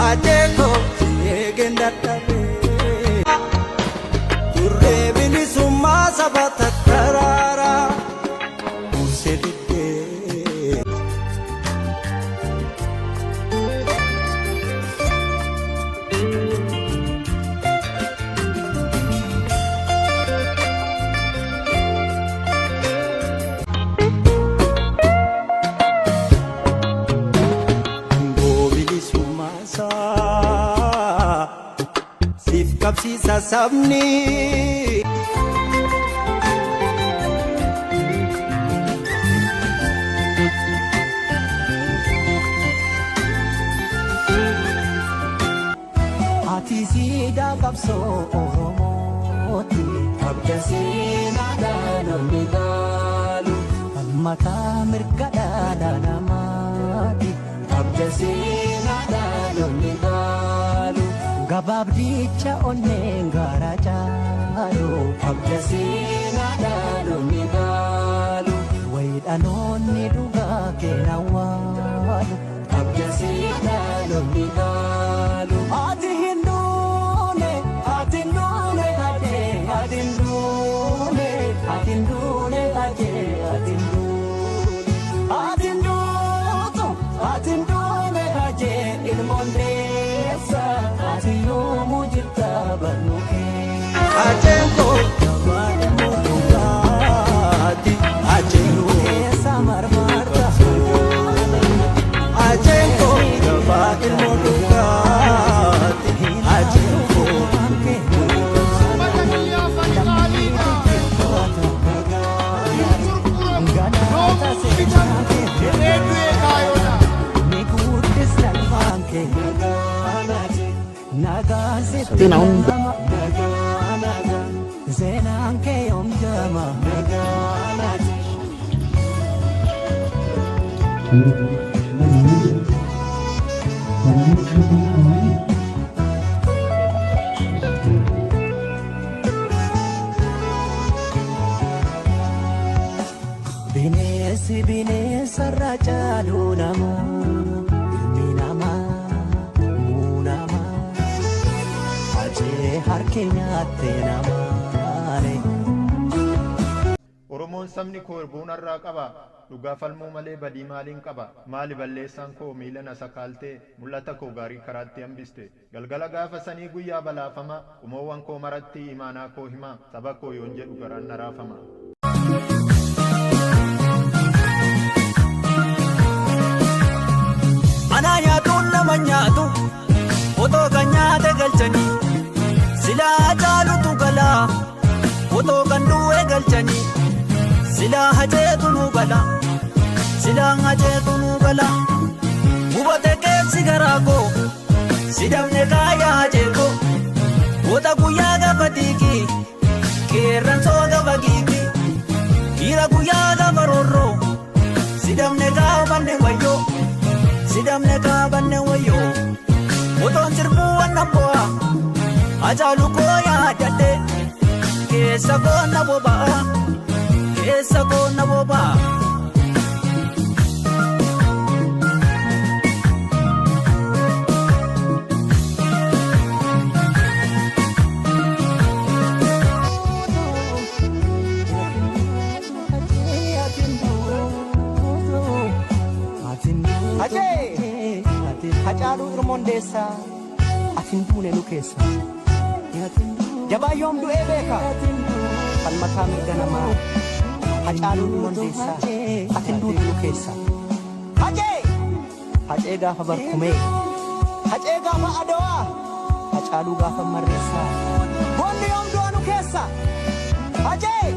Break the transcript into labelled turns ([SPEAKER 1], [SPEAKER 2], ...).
[SPEAKER 1] Haceeko eegeen dadhabee. Turree bilisummaa saba tattaraara. Buusee diddee. Bilisummaa isaa siif qabsiisa sabni.
[SPEAKER 2] Ati siidaa qabsoo Oromooti. Abda seenaadhaan namni gaalu. Falmataa mirga dhala namaati. Abda seenaadhaan namni gaalu. Gabaabdicha onneen gaara caalu. Abda seenaadhaan namni gaalu. Wayidhaloonni dhugaa keenya waalu. Abda seenaadhaan namni gaalu. Ati hin duune, ati hin duune hajee, ati hin duune, ati hin duune hajee, ati hin duune. Ati hin duutu, ati hin duune hajee, ilmoon deessa, ati yoomuu jirta barnuu keessa.
[SPEAKER 1] Haceeko jabaan mootummaati. Haceeko
[SPEAKER 2] Keessa marmarta.
[SPEAKER 1] Haceeko jabaan mootummaati. Haceeko.
[SPEAKER 2] Seenaan kee yoom jama. Bineensi bineensarra caalu nama, ilmi namaa muunama. Hacee harki nyaatte namaare.
[SPEAKER 3] Oromoon sabni koo irbuun irraa qaba. Dhugaa falmuu malee badii maaliin qaba? Maali balleessaan koo miila na sakaaltee mul'ata koo gaarii karaatti hambiste? Galgala gaafa sanii guyyaa balaafama qumoowwan koo maratti imaanaa koo hima saba koo yoon jedhu garaan na raafama.
[SPEAKER 1] Anaa nyaatuun nama nyaatu otoo kan nyaate galchanii silaa caalutu galaa otoo kan du'e galchanii silaa haceetu nu gala silaa haceetu nu gala hubate keessi garaa koo sidamne kaayaa haceeko goota guyyaa gaafa diigii qeerransoo gaafa giigii dhiira guyyaa gaafa roorroo sidamne kaabanne wayyoo. Sidamne kaabanne wayyoo otoon sirbuu wanna bu'a Hacaalu koo yaadadhe keessa koo na boba'a keessa koo na boba'a.
[SPEAKER 2] Hacee! Hacaaluu Irmoondeessaa, ati hin duune nu keessa. Jabaa yoom du'ee beeka? Falmataa mirga namaa. Hacaaluu Irmoondeessaa, ati hin duutu nu keessa. Hacee! Hacee gaafa barkumee. Hacee gaafa adawaa. Hacaaluu gaafa marreessaa. Goonni yoom du'a nu keessa? Hacee!